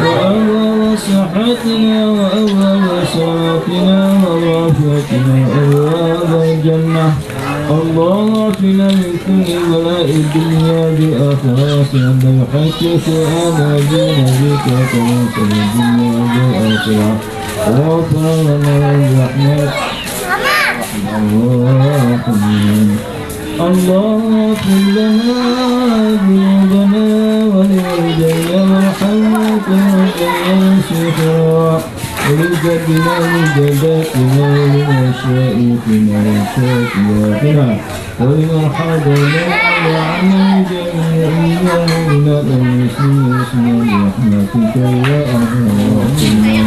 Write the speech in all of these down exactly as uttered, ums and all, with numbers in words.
وأبواب صحتنا وأبواب صلاتنا وأبواب عافيتنا وأبواب الجنة. اللهم اكفنا من كل بلاء الدنيا والآخرة وأصلح حالنا بحق سؤالنا بنبيك وتواصل الدنيا والآخرة. واغفر لنا برحمتك. اللهم اغفر لنا ذنوبنا ولوالدينا وارحمنا كما ربيانا صغارا. ولجدنا ولجداتنا ولمشايخنا ولشيخاتنا ولمن حضر معنا وعنا جميعا من المؤمنات والمسلمين برحمتك يا أرحم الراحمين.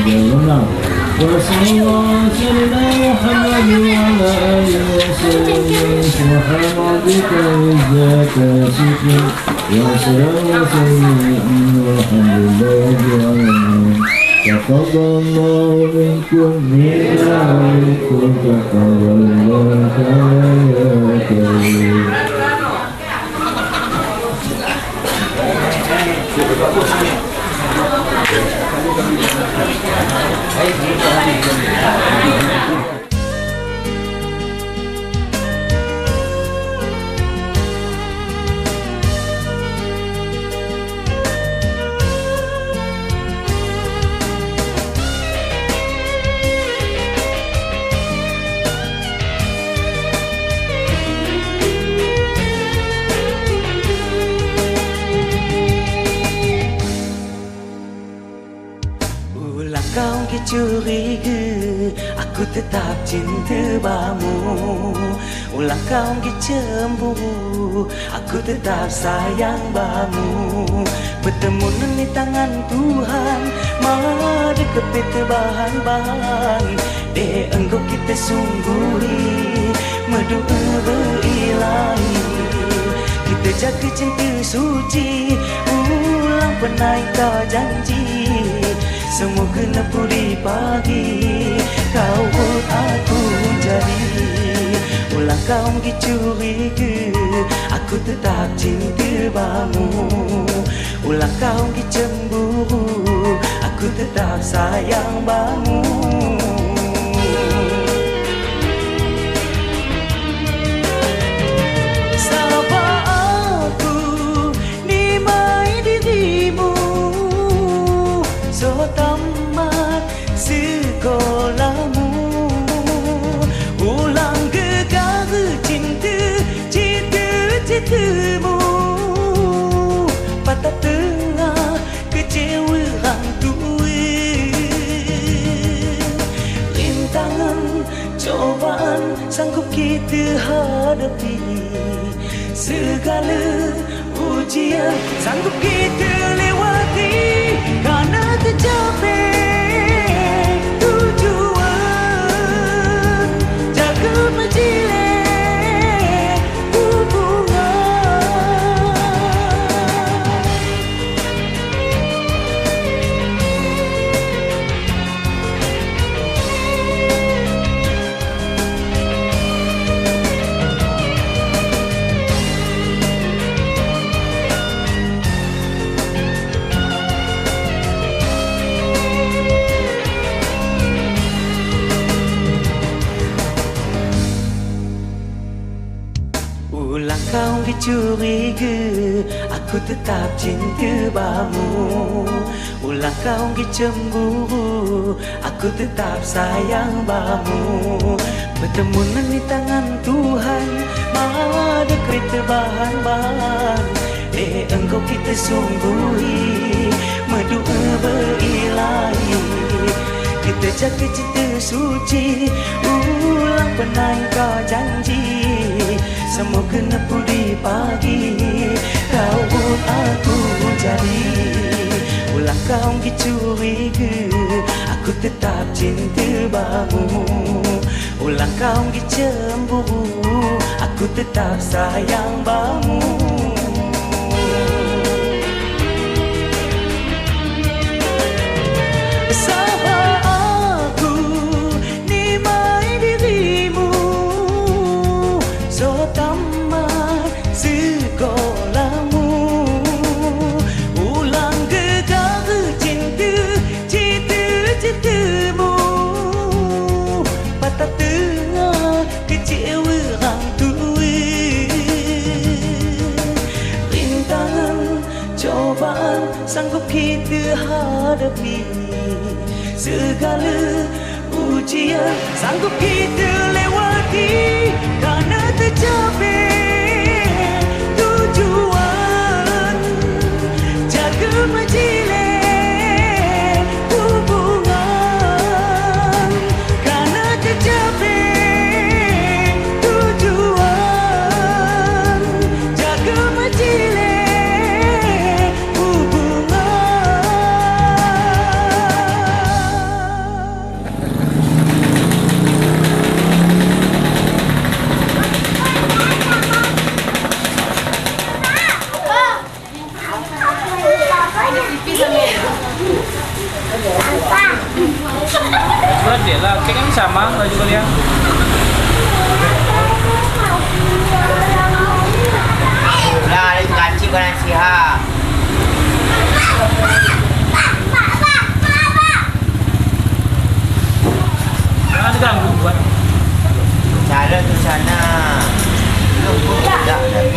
وصلى الله على سيدنا محمد وعلى آله وصحبه وسلم. سبحان ربك رب العزة عما يصفون. وسلام على المرسلين والحمد لله رب العالمين. تقبل الله منكم منا ومنكم تقبل الله تعالى يا كريم. Ulang kau onggi curiga, aku tetap cinta bamu. Ulang kau onggi cemburu, aku tetap sayang bamu. Bertemu ni tangan Tuhan, maha dekep pe tebahan-bahan. Dek enggo kita sungguhi, mendoa berilahi. Kita jaga cinta suci, ulang pernah kita janji. Semua kena pudi pagi, kau buat aku jadi. Ulang kau onggi curiga, aku tetap cinta bamu. Ulang kau onggi cemburu, aku tetap sayang bamu. Sabab aku ni mai dirimu, so tamat sekolahmu. Ulang gegar cinta, cita-citamu, patah tengah kecewa orang tua. Rintangan, cobaan sanggup kita hadapi, segala ujian sanggup kita lewati, karena tercapai tujuan, jaga menjalin hubungan. Ulang kau onggi curiga, aku tetap cinta bamu. Ulang kau onggi cemburu, aku tetap sayang bamu. Bertemu ni tangan Tuhan, maha dekep pe tebahan-bahan. Dek enggo kita sungguhi, mendoa berilahi. Kita jaga cinta suci, ulang pernah kita janji. Semua kena pudi pagi, kau buat aku jadi. Ulang kau onggi curiga, aku tetap cinta bamu. Ulang kau onggi cemburu, aku tetap sayang bamu. Sabab Hadapi segala ujian, sanggup kita lewati, karena tercapai tujuan. Jaga menjilai hubungan, karena tercapai tujuan. Jaga menjilai hubungan. Surat dia lah, oke kan sama, laju kalian. Lah, ada kancing, kancing, ha. Jangan ganggu, buat. Cara ke sana. Belum, belum, tidak, tidak.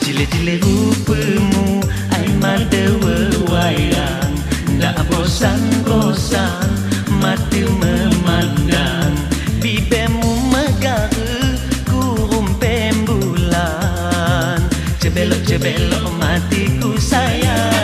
Jile-jile rupemu, ai mada wewayang. Nda bosan-bosan mata memandang, bibemu megah, kurung pembulan. Cebelok-cebelok mataku sayang.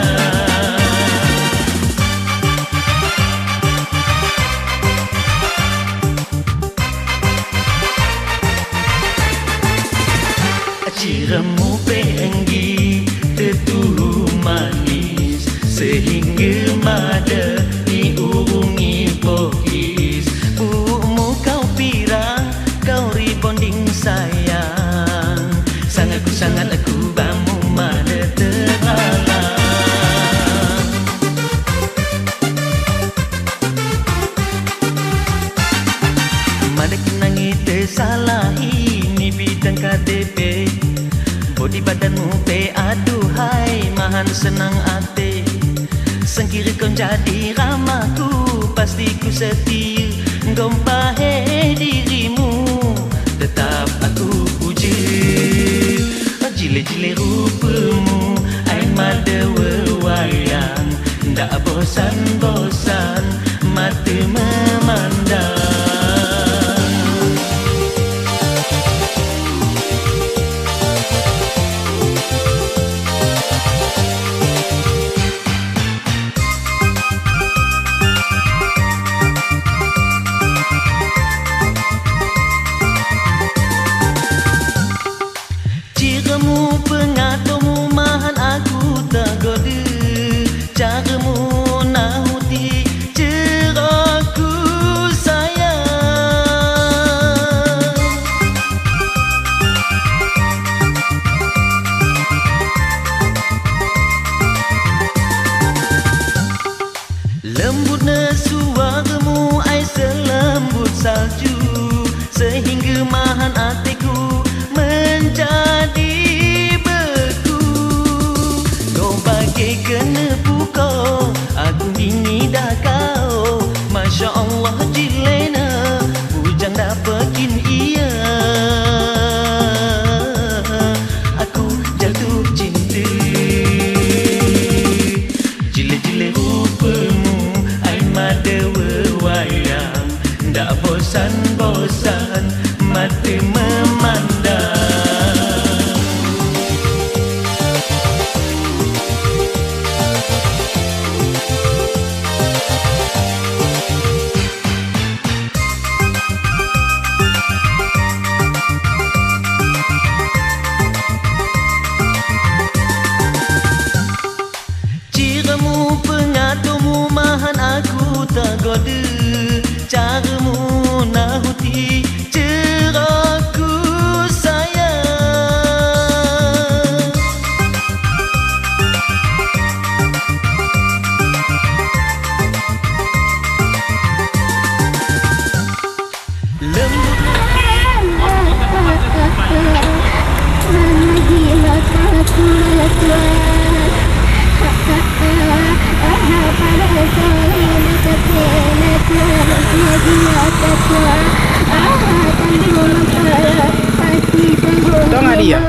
Ciremu penggi tetu manis, sehingga mada ni urungi pokis. Pumu kau pirang, kau rebonding sayang. Sangat ku, sangat aku bamu mada terhalang. Mada kenang ite salah ini bidang K T P. Bodi badanmu pe aduhai mahan senang ate. Sengkiri kon jadi ramaku, pasti ku setia. Gompahe dirimu, tetap aku puji. Jile-jile rupemu, ai mada wewayang. Nda bosan-bosan mata memandang. Iya.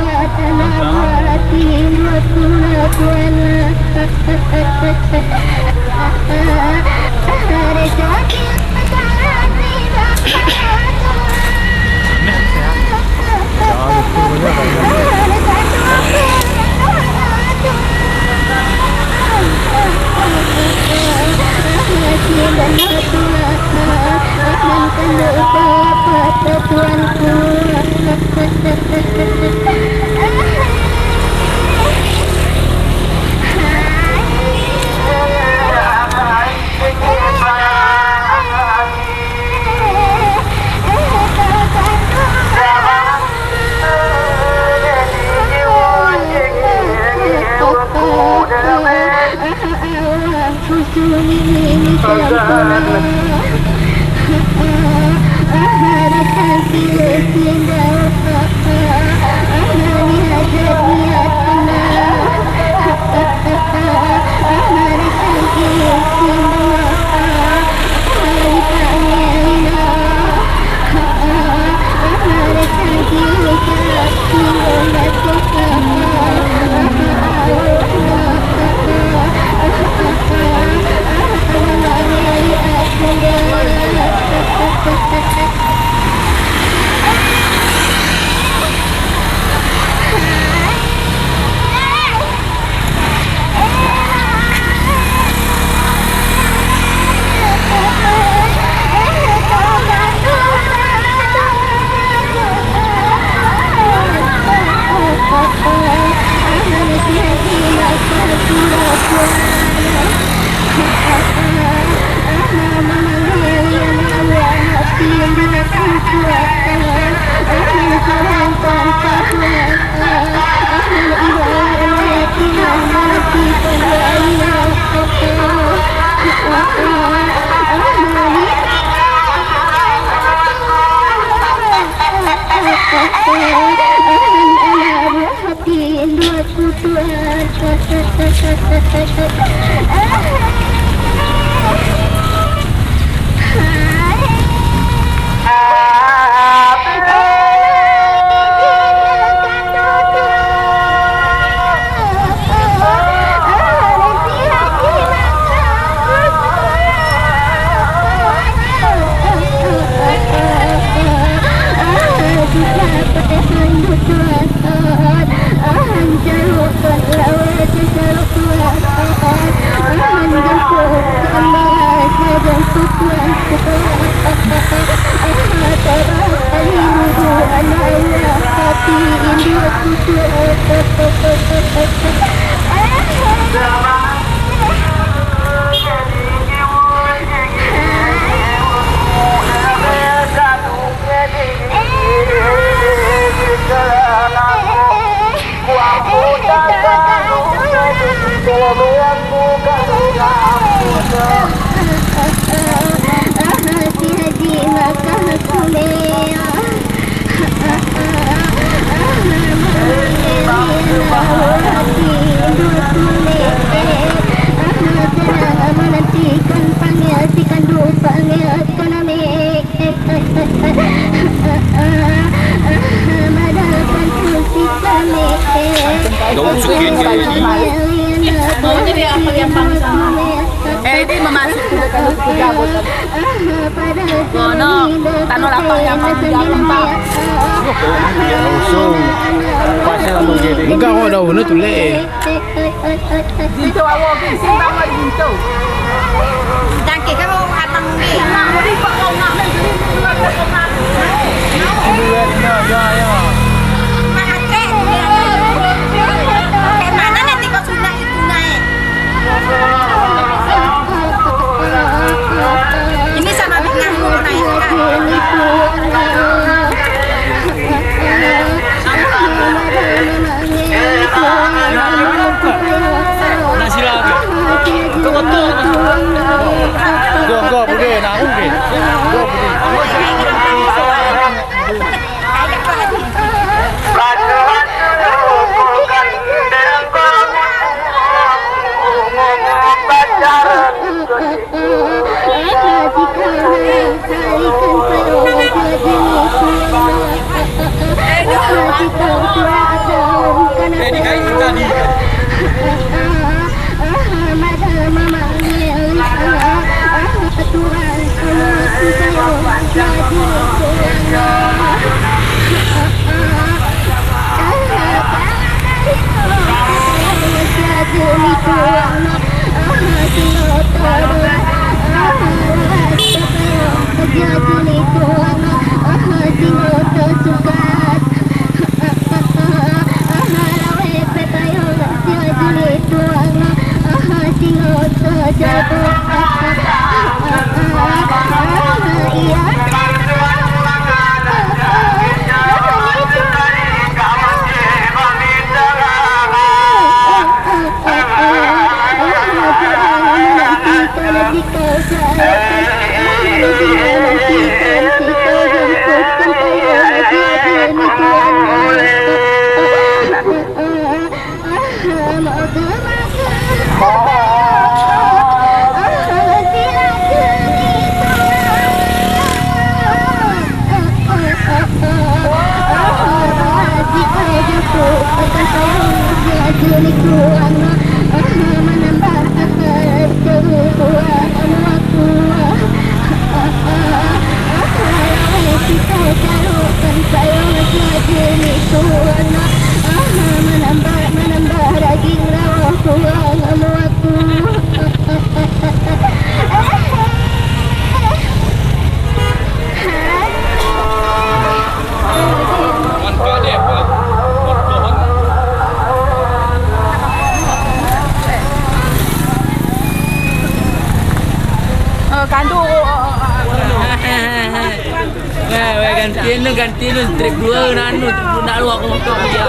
Daun sekian kali ini. Eh, ini memasuk ke dalam. Kono, tano lapang yang mau dia lembah. Usung. Pasal mungkin. Enggak kok daun itu le. Jinto awo ke, sing bawa jinto. Dangke kamu atang ke. Nah, beri pak kau nak, beri pak kau nak. Iya, iya, iya. Mana cek? Kayak mana nanti kau sudah itu naik? Ini sama dengan mau naik kan? Go, go, pudi, na, pudi. Go, pudi. Menambah, menambah daging rawa kurang muatku. Eh, kandu. Weh, weh, ganti nu, ganti nu, trik dua, nanu, trik dua, aku mau ke dia.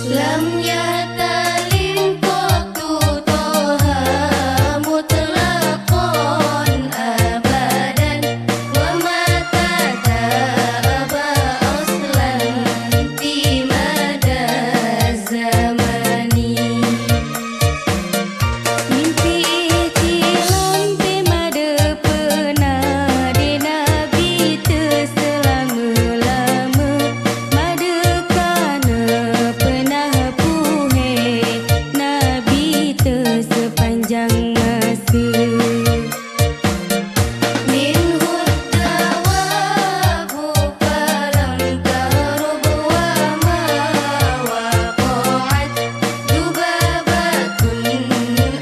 لم يهتلم قط طه مطلقا أبدا، وما تثاءب أصلا في مدى الزمان. Min piti lam pe mada pernah di Nabi terselama-lama, mada kana pernah puhe Nabi tersepanjang masa. منه الدواب فلم تهرب وما وقعت ذبابة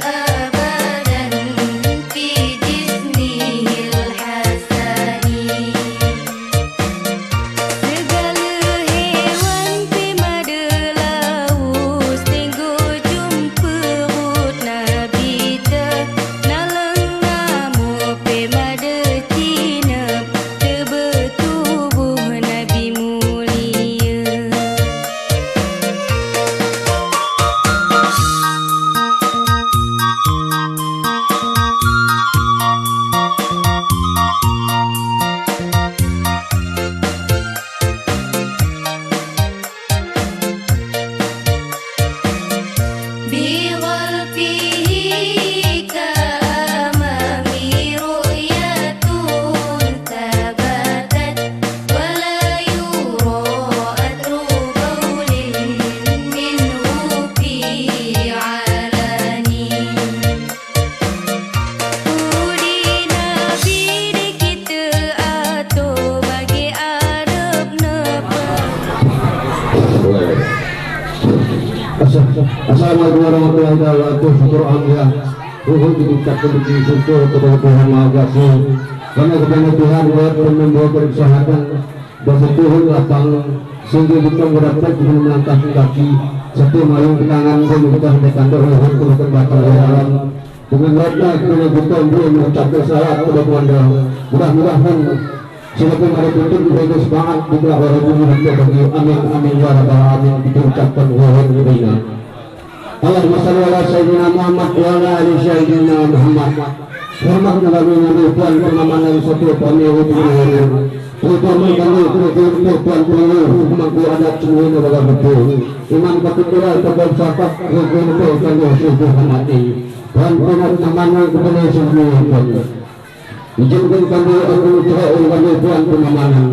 أبدا في جسمه الحسن. Segala hewan pe mada laus tenggo jumpa perut Nabi ta, na lenga mo pe mada cinep tebel tubuh Nabi mulia. بظلفه كأمام رؤية ثبتت، ولا يرى أثر بول منه في علن. Pudi Nabi di kita ato bagi adab napa. Assalamualaikum warahmatullahi wabarakatuh. Syukur alhamdulillah. Ruhun ditingkatkan di syukur kepada Tuhan Maha Kuasa. Karena kepada Tuhan buat pembuat kesehatan. Dosa Tuhan lapang, sehingga kita mendapat dengan melangkah kaki, satu mayung kenangan, dan kita hendak tanda ruhun keluarga batang dalam. Dengan rata kena kita beri mengucapkan syarat kepada Tuhan. Mudah-mudahan semakin ada tuntun kita semangat di belakang orang ini, kita bagi amin, amin, ya rabbal alamin, kita ucapkan ruhun kepada Allahumma salli ala Sayyidina Muhammad wa ala ali Sayyidina Muhammad. Hormat kami ngadu Tuan pengamanan satu pemilu pemilu. Terutama kami untuk Tuan pemilu pemangku adat semua negara betul. Imam Khatib Turai Tokoh Sakat Rukun Tuan Kami Suku Hamati. Tuan pengamanan kepada semua. Ijinkan kami aku mencoba ungkadu Tuan pengamanan.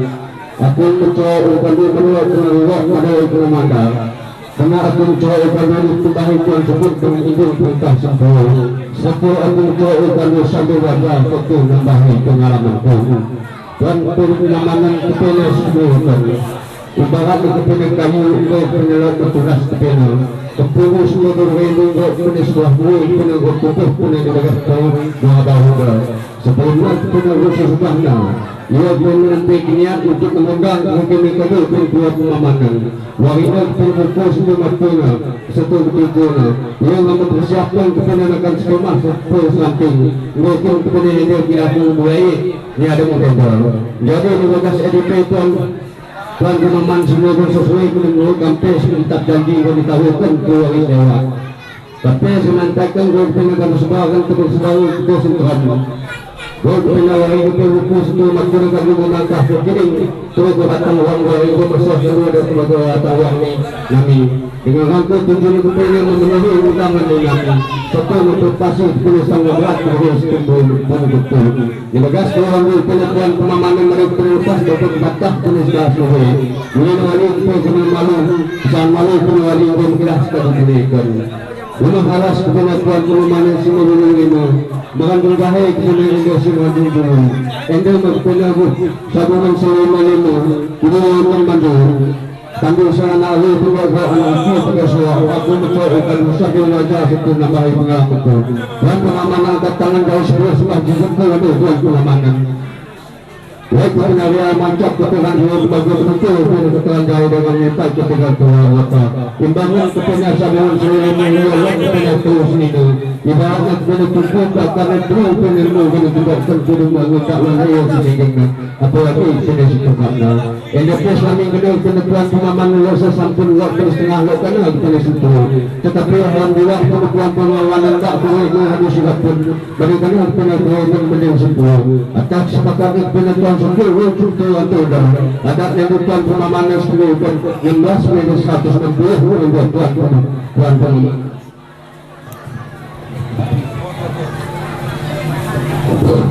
Aku mencoba ungkadu menua pengaruh pada pengamata. Karena aku mencoba ungkadu itu baik Tuan sebut dengan ijin perintah sempurna. Satu aku mencoba ungkadu sambil wajah waktu nambahi pengalaman ku. Tuan pemamannan kepena sepuluh ekor. Ibarat kepena kayu, enggo kepena laut bertugas kepena. Kepulu semua berwenu, enggo kepena sebuah bulu, kepena enggo tubuh, kepena di bagas kau, dua bahu enggo. Sebelum kepena rusuh subahna, ia pun nanti niat untuk mengundang kepena kayu, pun dua pemamannan. Wari ina kepena kuku, semua matuna, satu kepena. Ia mempersiapkan kepena akan sekolah, sepuluh samping. Enggo kepena ini kira pun mulai. Ni ada mungkin dah. Jadi di bagas E D P tuan, tuan pemaman semua pun sesuai dengan mulut kampe sekitar janji yang ditawarkan ke wali dewa. Tapi semantakan gua pernah kamu sebahagian teman sebahagian kita sentuhan. Gua pernah wali kita buku situ makin kamu menangkah ke kiri. Terus gua datang uang gua itu bersah semua dari sebagai datang uang ni nami. Dengan rangka tujuan kita yang memenuhi undangan ni nami. Serta motivasi kita sangat berat terus tumbuh dan betul. Di bagas kepena tuan pemamannan mari kepena lepas dapat batah kepena sebelah seluruh. Mula wali kepena malu, sang malu kepena wali kepena kira sekali kepena ikan. Lima halas kepena tuan pemamannan semua lima. Makan berbahagia kepena enda semua dulu. Enda kepena bu, sabungan selama lima. Kepena lima mandu. Tandu sana awe pun aku anak aku pada suara aku betul ikan besar di wajah situ nambahi pengalaman tu. Tuan pemamannan angkat tangan kau semua sembah jujur tu ada tuan pemamannan. Wai kepena ria mancap kepena dua sebagai betul pun kepena jaya dengan lepai kepena tua apa. Imbangan kepena sabungan seluruh mulia wai kepena tu sini tu. Ibaratnya kepena tubuh tak karena tu pun ilmu kepena tidak tentu dengan tak lahir sini dengan. Apalagi sini situ makna. Enda pes kami kena kena tuan pemamannan lok sesampun lok setengah lok kena kena situ. Tetapi alhamdulillah kena tuan pemamannan tak boleh menghabis waktu. Bagi kena kena tuan pemamannan situ. Atas sepakat kena tuan sepuluh wujud tuan tuan. Ada kena tuan pemamannan sepuluh dan enam belas minus seratus enam puluh wujud tuan pemamannan. Tuan pemamannan.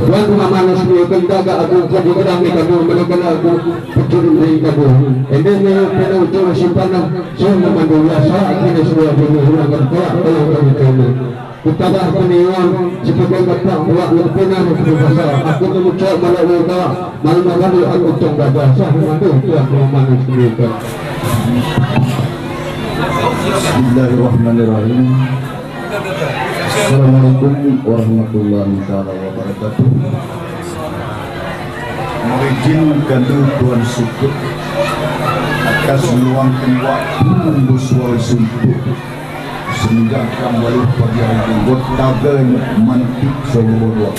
Tuan pemamannan sini kena ga aku kadi kena ni kadu, mana kena aku pencuri ni kadu. Enda ni kena ucur simpan lah, semua mandu biasa, aku ni semua bunyi ulang kata, kalau kami kena. Kita dah kena orang, sebagai kata, buat lebih nak kita pasal. Aku ni muncul malah orang Malam hari aku tong gajah sah mandu tuan pemamannan sendiri. Bismillahirrahmanirrahim. Assalamualaikum warahmatullahi taala wabarakatuh. Mari jin kandu tuan sukut atas luang waktu busual suntuk. Semenjak kam waluh pagi hari buat tagal mantik solo dua.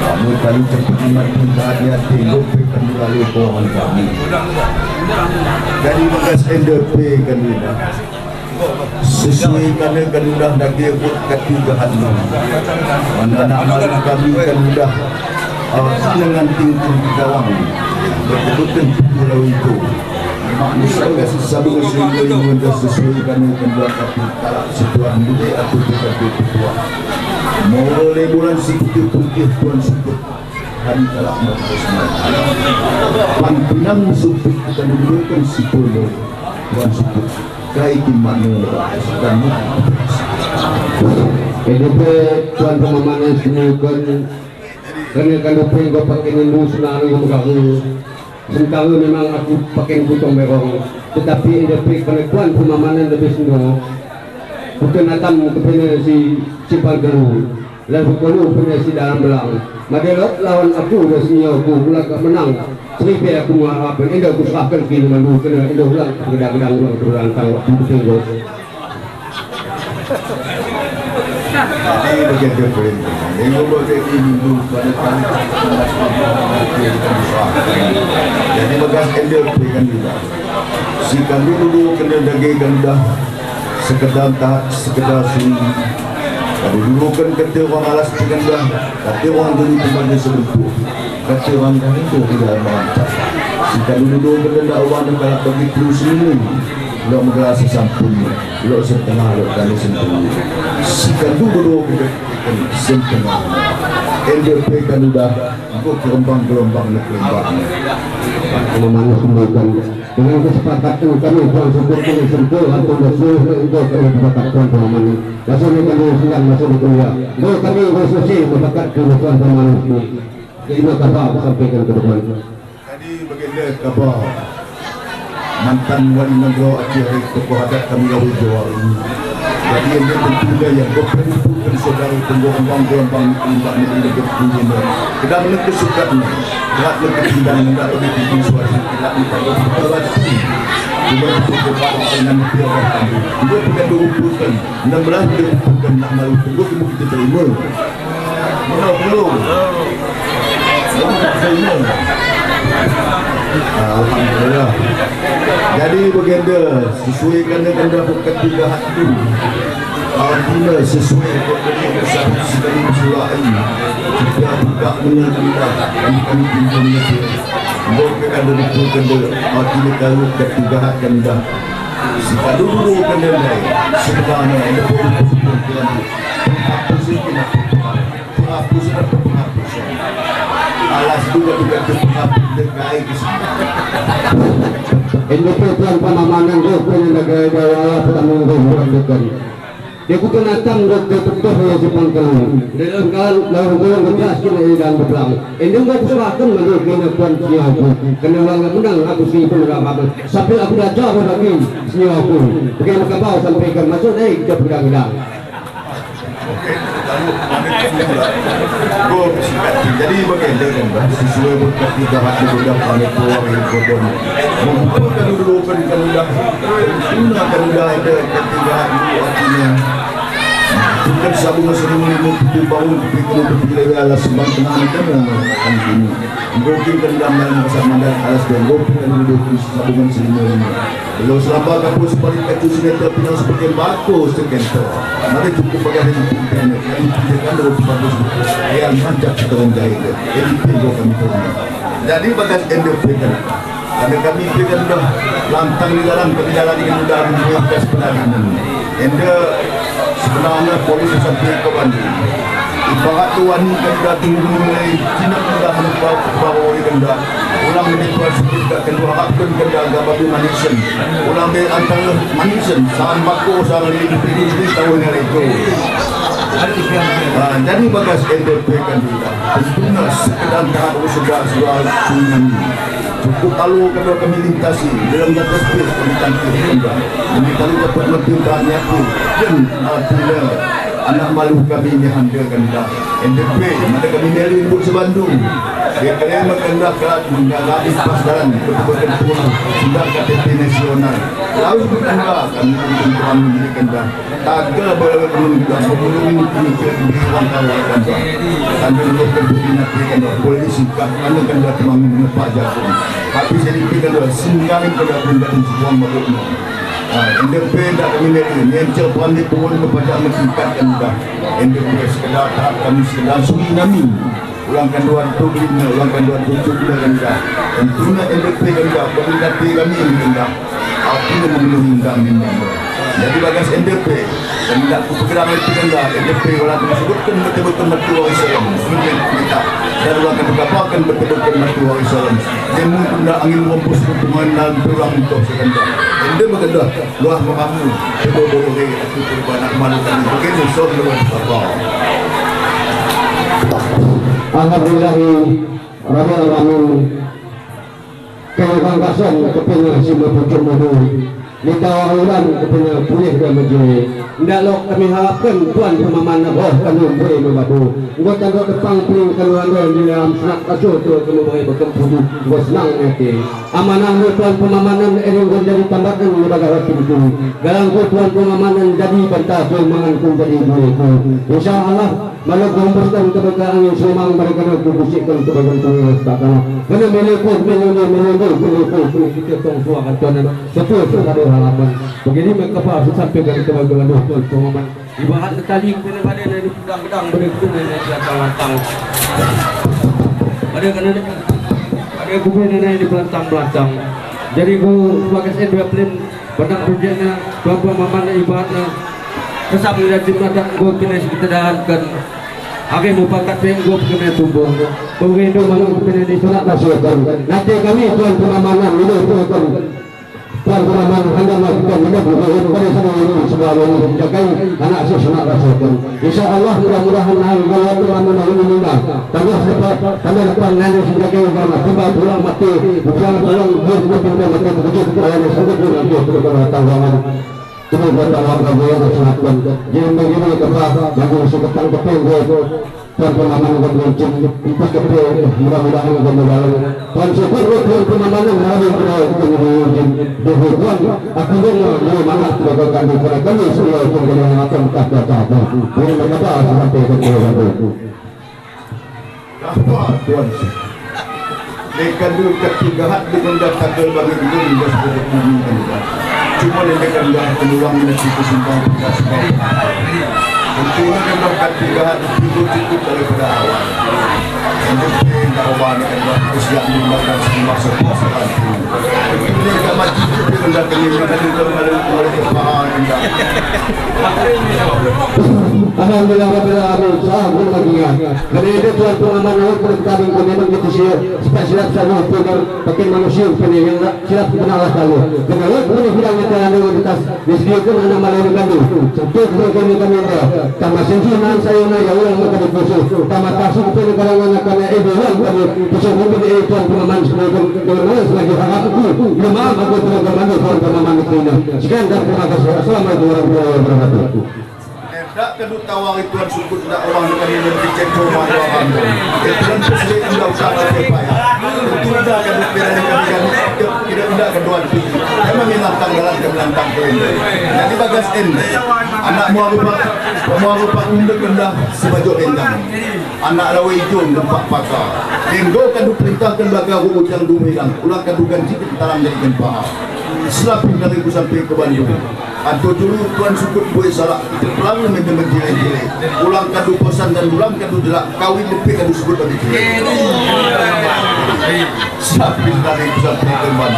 Kamu kali cepat mati hati-hati, lupa kami lalu pohon kami. Dari bagas N D P kami dah. Sesuai kami kami dah daging buat kati gahan. Mana anak malu kami kami dah. Awas dengan tingkung di gawang. Betul-betul pulau itu. Mak misal kasi sabu kasi itu yang dah sesuai kami kendua tapi talak setuan dulu aku tu tapi ketua. Mulai bulan seputih putih tuan seput. Hari talak mau semua. Pan pinang seput kita dudukkan sepuluh tuan seput. Kai di mana dan N D P tuan pemamannan sini kan. Kena kalu pun ko pakai nindu senang ko gahu. Sentang memang aku pakai kutong berong. Tetapi N D P kena tuan pemamannan lebih sendo. Bukan atam kepena si Simpang Telu. Lalu kolu kepena si Dalam Belang. Madelok lawan aku dah sini aku ulang ka menang. Seribu aku mengharapkan enda aku serahkan ke mandu kena enda ulang gedang-gedang ulang terang tahu aku betul. Jadi bagian dia boleh. Dia bagian ini dulu pada kali. Jadi bagas N D P kan juga. Si kami dulu kena daging kan dah sekedar tahat sekedar sini. Kami dulu kan kata orang alas kan dah, kata orang dulu kembali sebentuk. Kata orang kan itu tidak mantap. Si kami dulu kena dah orang dah bagi terus ini. Lok menggelar sesampun, lok setengah, lok kami sendiri. Sikan dulu dua bulan setengah. N D P kan udah, aku gelombang-gelombang ni gelombang. Memanah kembalikan dengan kesepakatan kami tuan sempur kami sempur atau bersuruh untuk kami dapat tuan pemamanah. Masa ni kami sedang masa ni kuliah. Dua kami bersusi mendapatkan tuan pemamanah. Terima kasih sampaikan ke depan. Jadi baginda kapa mantan wali negara Aceh hari tokoh adat kami Lawe Jawa ini. Jadi ende tentu dia yang berperipukan saudara tunggu kembang gelombang ini, ini, ini, ini. Kedang ni kesukat ni, gerak ni ketindang, hendak bagi tinggi suara, tidak minta berperipukan. Cuma berperipukan dengan dia kami. Dia bukan berperipukan. Enam belas dia berperipukan nak malu tunggu, tunggu kita terima. Belum, belum. Belum, belum. Ah, alhamdulillah. Jadi baginda, sesuai kena kena bukan tiga hati. Artinya sesuai kena kena sekali sekali. Kita buka dengan kita, kami kami pinjam itu. Bukan ada itu kena, artinya kalau ketiga hati kena. Sekali dulu kena lain. Sebenarnya ada pun pun pun pun. Penghapusan kena penghapusan. Penghapusan, penghapusan. Alas juga, juga tu penghapusan, guys. Endo pe tuan pamamanan tu, pun yang dagai dawa, petang minggu bulan dekat. Dia kutu natang dok dia betul ya si pangkal. Dalam kal, dalam bulan bekas kena ikan beperang. Endo enggak kusahkan menurut kena tuan siapa. Kena orang menang, aku si pun orang apa. Sampai aku dah jawab lagi, siapa. Bagaimana kau sampaikan, masuk, eh, kita pegang-pegang. Oke, lalu, lanjut dulu lah. Go, sikat. Jadi, baginda kan, bah, sesuai berkat tiga hati sudah kami keluar dari kodon. Membuka dulu kan, kan dah, tuna kan dah ada ketiga hati artinya. Bukan sabung seribu lima puluh bangun, tapi kalau terpilih alas sembang tenang kan, kan ini. Mungkin kan dah malam masa mandang alas dan go, kan dulu sabungan seribu lima. Belum selamba kapus paling kacau sini terpinang sebagai bako sekento. Mari cukup pakai ini pimpinan. Ini pimpinan dulu bagus. Yang mantap kita orang jahit. Ini pinggul kami terima. Jadi bagas N D P kan. Karena kami itu kan dah lantang di dalam, kami dalam ini dah menguapkan sebenarnya. Enda sebenarnya polis sampai ke Bandi. Ibarat tu wani kanda tunggu mulai jinak kanda menumpau bawa oleh kanda. Ulang di tuan sebut kat kedua hakun kanda gababi manisen. Ulang di antara manisen, sambako, sang di pinggul di tahun yang itu. Ah, jadi bagas N D P kanda. Tentunya sekedar tahan sudah sudah tsunami. Cukup alu kedua kami lintasi, dalam jatuh pun kami tangkap kanda. Kami kalau dapat menteri bahan nyatu, dan artinya anak malu kami ini handa kanda. N D P, mata kami dari lembut sebandung. Dia kena kanda kerat, menggalami pas dalam, betul-betul pun, sudah K T P nasional. Lalu kanda, kami pun kami ini kanda. Tagal bala belum kita belum kita di wangkal kan. Sambil belum terbuka nanti kan polisi kan kan kan dah temang dengan Pak Jago. Tapi jadi kita dah singgal kita pun dah sebuah mabuk. Ah, N D P dah kami ni ni cel pun di pun ke pajak mesti kan dah. N D P sekedar tak kami sekedar sunyi nami. Ulang kanduan tu beli ni, ulang kanduan tu tu beli kan dah. Tentunya N D P kan dah, kami dah tiga ni kan dah. Aku yang memenuhi undang ini. Jadi bagas N D P, dan tidak ku pegerang itu kan dah, N D P orang tu sebutkan betul-betul mertua Islam, sebutkan kita. Dan orang kata kapakan betul-betul mertua Islam. Dia mungkin dah angin rompus hubungan dalam tulang untuk sekandar. N D P kan dah, luar mengamu, kedua boleh aku berbanak malu kami. Mungkin usah luar apa. Alhamdulillah, Rabbil Alamin. Kaya kang kasong kepena sima pucuk madu. Lita orang kepena pulih dan meje. Ndak lok kami harapkan tuan pemaman roh kanu bui mabadu. Ngot tandok depang ping kanu ando di dalam senak kaso tu kanu bui bekempudu. Ngot senang nyate. Amanah ngot tuan pemamanan ering ngot jadi tambahkan ngot agak pintu. Galang ngot tuan pemamanan jadi bantah tuan mangan ku jadi bui ku. Insya Allah. Malu gombos dan kebeka angin sumang mereka nak kubusikkan kebaikan Tuhan tak kalah. Kena melekot, melekot, melekot, melekot, melekot, kita tong suakan Tuhan. Betul, sekali halaman. Begini mereka apa, sampai dari kebaikan Tuhan, pemahaman. Ibarat tali, kena pada dari pedang-pedang, boleh kena dari belakang lantang. Pada kena, pada kubur dari belantang-belantang. Jadi, ku sebagai saya dua pelin, Petang pujana, kelompok maman ibaratna. Kesam ida jimatan go kena kita dahankan. Ake mupakat peng go kena tumbung. Pengendo malam kena di surat masukkan. Nanti kami tuan pengamanan ini tuan. Tuan pemaman, handa ma kita mula buka, pada sama ini, semua ini, jagai anak saya semak rasakan. Insya Allah, mudah-mudahan, nah, kalau kita mau ini, nah, tambah dapat, tambah dapat, nanti sebagai agama, tambah pulang mati, bukan pulang, dia bukan pindah mati, begitu, kalau ada sanggup, dia nanti, itu bukan tawangan. Itu bukan tawangan, kamu yang semakkan. Jadi, begini, kata, yang suka tangkap, Tuan pemaman, kami ucapkan, mudah-mudahan, mudah-mudahan. Tuan syukur, Tuan pemaman, mudah-mudahan, kami ucapkan, Tuan, aku dengar, mudah-mudahan, kami, kami, semua, Tuan, kami akan tak baca, Tuan. Tuan, kata, sampai ke Tuan. Apa, Tuan? Leka du ketiga hat di benda tagal bagi dulu, benda sepuluh kumi benda. Cuma leka du hat peluang, benda situ simpang, benda simpang. Untuk ini benda ketiga hat di pintu cukup daripada awal. Untuk pindah ubah ni benda usia lima belas semua sepuluh sekarang. Ini agak maju, benda kami, benda kami, benda kami, benda kami. Alhamdulillah Rabbil Alamin, sah pun lagi ya. Kerana itu Tuan pemaman awak perkabin kami memang kita siap, supaya siap sama pun pakai manusia pun yang nak siap pun Allah tahu. Kerana awak pun hilang kita ada di atas, disediakan anak malam kami. Satu pun kami kami ada. Tambah sensi nan saya na ya orang makan di pusu. Tambah tasuk pun kerana anak kami eh bulan kami pusu pun eh Tuan pemaman semua pun dengan malas lagi harap aku. Lemah aku Tuan pemaman Tuan pemaman itu. Sekian dan terima kasih. Assalamualaikum warahmatullahi wabarakatuh. Dak kadu tawari Tuan sukut dak orang dengan ini bikin cuma doang. Itu kan sesuai undang-undang kita payah. Itu dah kadu pilihan kami kan tidak tidak undang keduan. Memang menantang dalam menantang ini. Jadi bagas ini. Anak mau apa? Mau apa undang kendah sebajuk endang. Anak rawa ijun gempak paka. Enggo kadu perintah keluarga ujang dumi lang. Ulang kadu ganji kentaram jadi gempa. Selapin dari ku sampai ke Bandung. Anto dulu Tuan sukut buai salak, kita pelalu mende menjilai-jilai. Ulang kadu pesan dan ulang kadu jelak, kawin lepih kadu sukut bagi jilai. Siap pindah dari pusat pengiriman.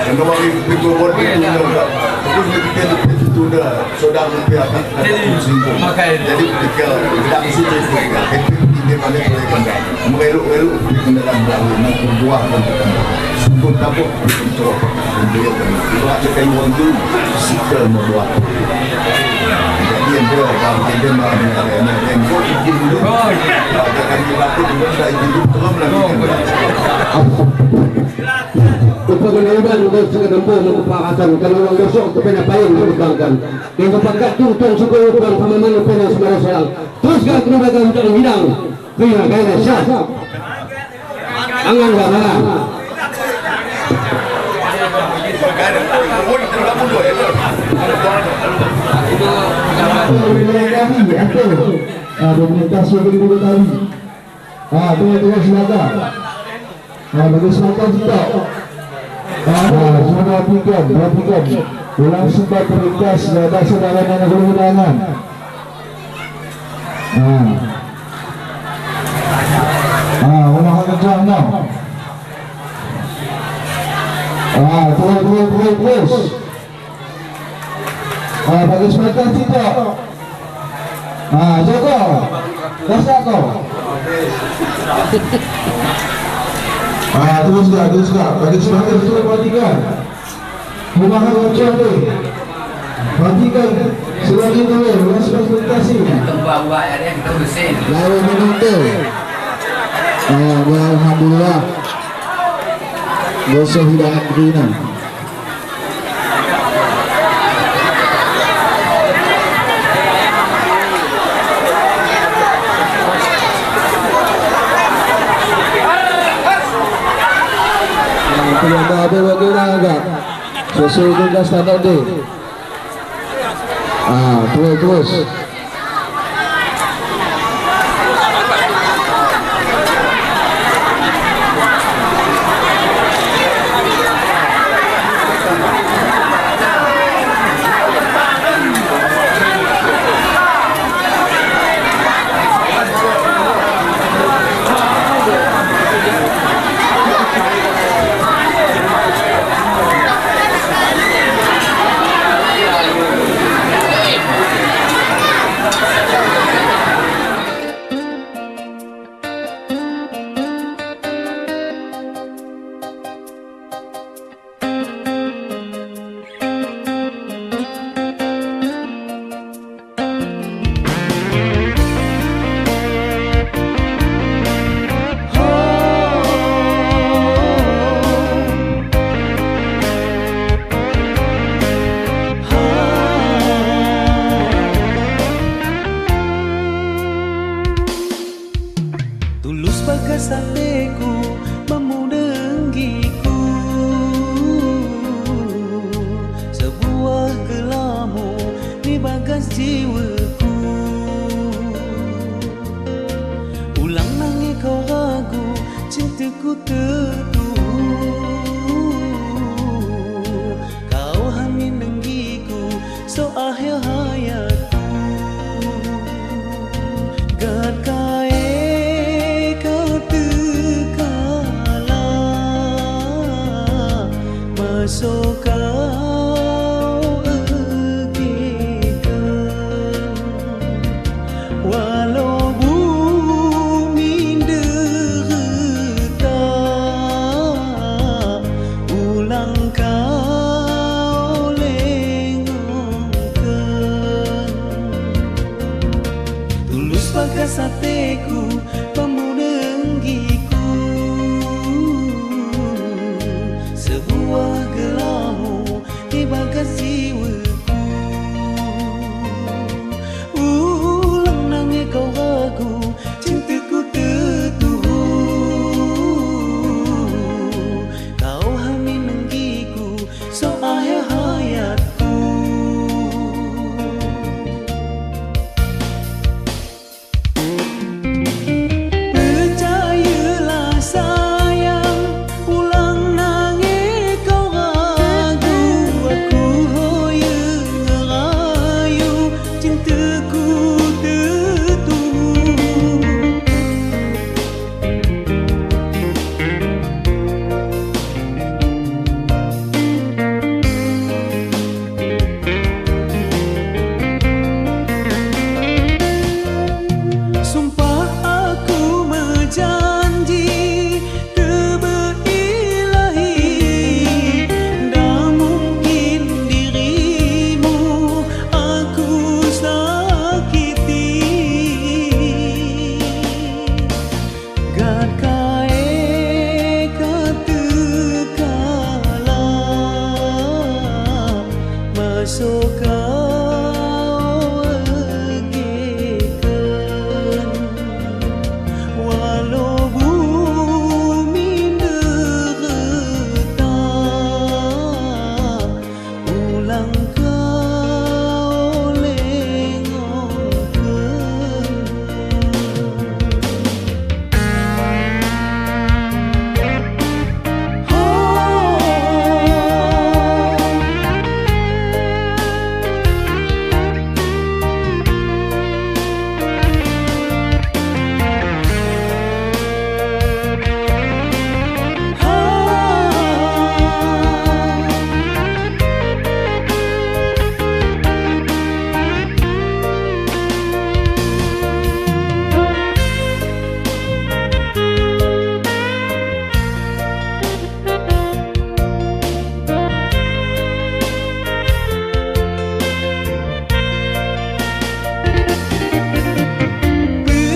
Yang nomor itu pintu buat itu dah. Terus kita lepih itu dah. Saudara lepih akan ada singgung. Jadi ketika tidak mesti itu. Itu ini pada boleh kena. Mengeluk-eluk lepih kena dalam dalam. Buah dan sukut tabuk. Upa kena udan, udan seka dempo, mengkepakatan, kena uang besok, kepena payung, mengkebangkan. Yang kepakat tu, tuan suka, tuan pemaman, kepena semara selang. Terus gak kena dagang, jangan bilang. Terima kasih, siap. Angan gak, angan. Ah, dokumentasi yang kedua tadi. Ah, tuan, tuan, silakan. Ah, bagi semata kita. Ah, semua perhatikan, perhatikan. Ulang sempat terlintas, ada saudara yang ada undangan. Ah. Ah, ulang agak jauh, no. Ah, terus, terus, terus, terus. Ah, bagi semata kita. Ah, Joko. Dah siap kau? Ah, terus kak, terus kak. Bagi semata kita perhatikan. Rumah kau cari. Perhatikan. Selagi dulu, terus konsultasi. Lalu menonton. Ah, ya, alhamdulillah. Besok hidangan begini. Yang tidak ada apa lagi dah agak. Sesuai dengan standar deh. Ah, terus, terus. Sokau ekekan, walau bumi nderita, ulang kau lenggongkan. Tulus bagas ateku, pamu nenggiku, sebuah gelarmu di bagas jiwaku. Ulang nange kau ragu, cintaku tetuhu. Kau hami nenggiku, so akhir hayatku. Percayalah sayang, ulang nange kau ragu, aku hoye ngerayu, cintaku tetuhu. Sumpah aku mejanji, tebe ilahi, ndak mungkin dirimu aku sakiti. Gat kae katekala, maso kau ekekan, walau bumi nderita, ulang kau lenggongkan.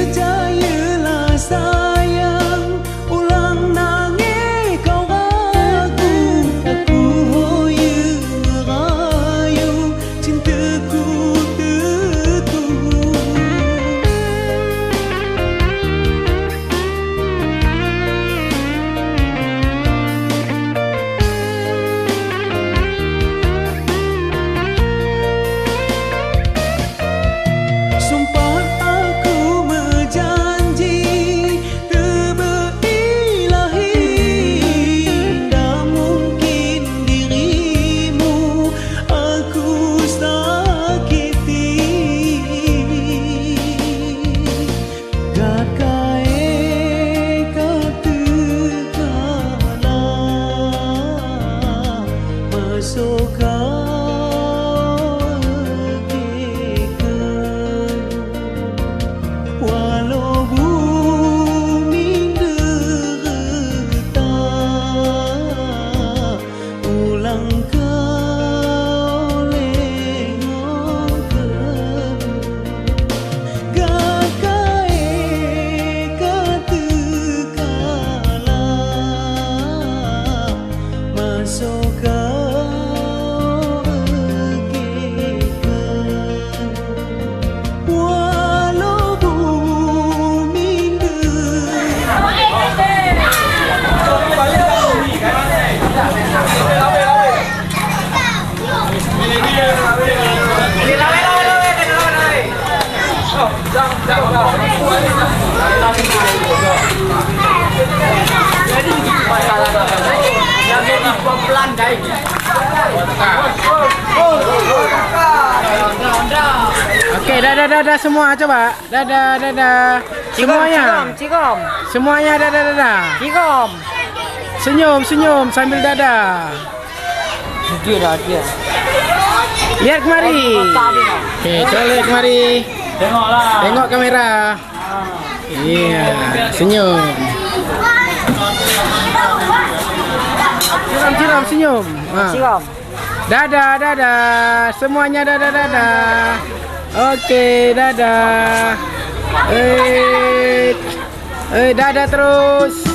Percayalah sayang, ulang nange kau ragu, aku hoye ngerayu, cintaku tetuhu. Sumpah aku mejanji, tebe ilahi, ndak mungkin dirimu aku sakiti. Gat kae katekala, maso kau ekekan, walau bumi nderita, ulang kau lenggongkan. Gat kae katekala, maso kau ekekan, walau bumi nderita. Oke, dadah, dadah semua, coba. Dadah, dadah. Cikom, semuanya. Cikom, cikom. Semuanya dadah, dadah. Cikom. Senyum, senyum sambil dadah. Dia dah dia. Lihat kemari. Oke, coba lihat kemari. Tengoklah. Tengok kamera. Iya, senyum. Siram, siram, senyum. Ah. Siram. Dadah, dadah. Semuanya dadah, dadah. Oke, dadah. Eh, eh, dadah terus.